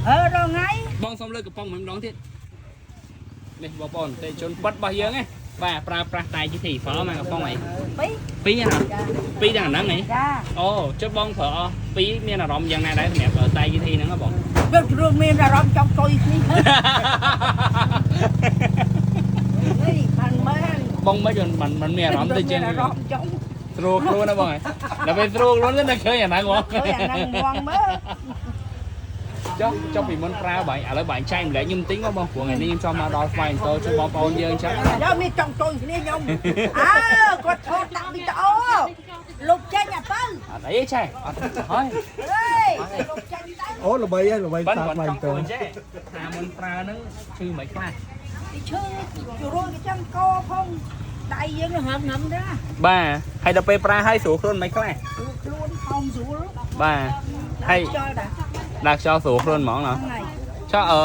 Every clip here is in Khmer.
ប្រើរាល់ថ្ងៃ បងសុំលើកកំប៉ុងមួយម្ដងទៀតនេះបងប្អូនទេជនប៉ិតរបស់យើងណាបាទប្រើប្រាស់តែជីធីប្រើមកកំប៉ុងអី ពីរ ពីរណា ចា ពីរទាំងហ្នឹងហី ចា អូចុះបងប្រើអស់ពីរមានអារម្មណ៍យ៉ាងណាដែរសម្រាប់តែជីធីហ្នឹងហ៎បង យកជ្រុលមានអារម្មណ៍ចង់តុយគ្នានេះបានមែន បងមិនមិនមិនមានអារម្មណ៍ទៅជាង មានអារម្មណ៍ចង់ ស្រួលខ្លួនណាបងហ៎ដល់ពេលស្រួលខ្លួនទៅនឹកឃើញអាហ្នឹងហ្មង ឃើញអាហ្នឹងមងមើល ចុះចុះពីមុនប្រើបាយឥឡូវបាយចែកម្លែកខ្ញុំទិញមកបងព្រោះថ្ងៃនេះខ្ញុំចង់មកដល់ស្វ័យអង្គរជួយបងប្អូនយើងអញ្ចឹងណា យកមានចង់តុយគ្នាខ្ញុំអើគាត់ថតដាក់វីដេអូលុបចេញអាពៅ អត់អីចេះអត់ហើយ ហេលុបចេញទៅ អូល្បីហើយល្បី ប៉ិន សា គាត់ចង់ ស្វ័យទៅ ធ្វើចេះថាមុនប្រើហ្នឹងឈឺមិនខ្លះ ពីឈឺជ្រុលគេចាំកផងដៃយើងហឹមហឹមដែរ បាទហើយដល់ពេលប្រើហើយស្រួលខ្លួនមិនខ្លះ ខ្លួនហោមស្រួល បាទហើយ ខ្យល់ដែរ ដាក់ខ្យល់ស្រួលខ្លួនហ្មងណោះ ហ្នឹងហើយ ចុះអឺ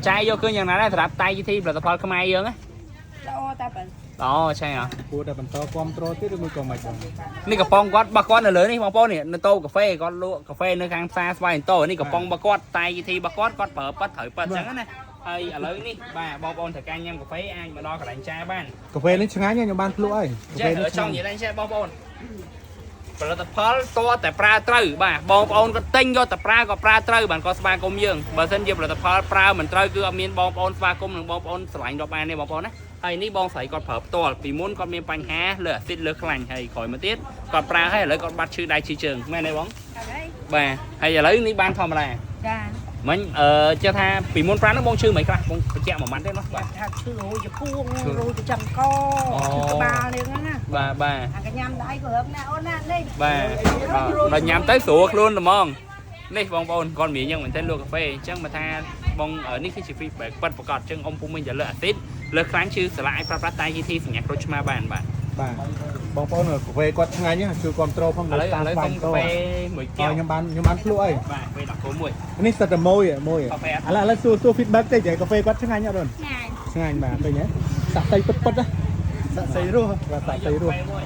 ចាយយកឃើញយ៉ាងណាដែរសម្រាប់តៃជីធីផលិតផលខ្មែរយើងណា ល្អតែបើ អូឆែហ៎ គួរតែបន្តគ្រប់គ្រងទៀតឬមួយក៏មិនបង នេះកំប៉ុងគាត់របស់គាត់នៅលើនេះបងប្អូននេះនៅតូបកាហ្វេគាត់លក់កាហ្វេនៅខាងផ្សារស្វាយអន្តោនេះកំប៉ុងរបស់គាត់តៃជីធីរបស់គាត់គាត់ប្រើប៉ិតត្រូវប៉ិតអញ្ចឹងណាហើយឥឡូវនេះបាទបងប្អូនត្រូវការញ៉ាំកាហ្វេអាចមកដល់កន្លែងចាបាន កាហ្វេនេះឆ្ងាញ់ខ្ញុំបានភ្លក់ហើយកា ចេះ ហ្វេនេះ ចង់និយាយដែរចេះបងប្អូនផលិតផលតតែប្រើត្រូវបាទបងប្អូនគាត់ទិញយកតែប្រើក៏ប្រើត្រូវបាទគាត់ស្វាគមន៍យើងបើមិនជាផលិតផលប្រើមិនត្រូវគឺអត់មានបងប្អូនស្វាគមន៍និងបងប្អូនស្រឡាញ់រាប់បានទេបងប្អូនណាហើយនេះបងស្រីគាត់ប្រើផ្ទាល់ពីមុនគាត់មានបញ្ហាលើអាស៊ីតលើខ្លាញ់ហើយក្រោយមកទៀតគាត់ប្រើហើយឥឡូវគាត់បាត់ឈឺដៃឈឺជើងមែនទេបង ហើយ បាទហើយឥឡូវនេះបានធម្មតា ចា មិញអឺចេះថាពីមុនប្រើនោះបងឈឺមិនខ្លះបងបញ្ជាក់មួយម៉ាត់ទេនោះបាទ ថាឈឺរួចគួងរួចចាំកឈឺក្បាលនេះណា បាទបាទ អាកញ៉ាំដៃក៏រឹងណាអូនណានេះ បាទដល់ញ៉ាំទៅស្រួលខ្លួនហ្មងនេះបងប្អូនគាត់មានយ៉ាងមែនទែនលក់កាហ្វេអញ្ចឹងមកថាបងនេះគឺជា feedback ពិតប្រាកដអញ្ចឹងអ៊ំពុំមានតែលើអាស៊ីតលើខ្លាញ់ឈឺសាឡាយប្រើប្រាស់តែ GT សញ្ញាក្រូចឆ្មាបានបាទ បាទបងប្អូនកាហ្វេគាត់ឆ្ងាញ់ជួយគ្រប់គ្រងផង ឥឡូវឥឡូវ ស្វ័យទៅ សុំកាហ្វេមួយកែវ ខ្ញុំបានខ្ញុំបានភ្លក់ហើយ បាទពេលដល់គោមួយ នេះសិតតែមួយមួយ កាហ្វេអត់ ឥឡូវឥឡូវសួរសួរ feedback តិចកាហ្វេគាត់ឆ្ងាញ់អត់អូន ឆ្ងាញ់ ឆ្ងាញ់បាទឃើញទេសាក់សៃពិតពិតណាសាក់សៃរស់បាទសាក់សៃរស់ កាហ្វេមួយ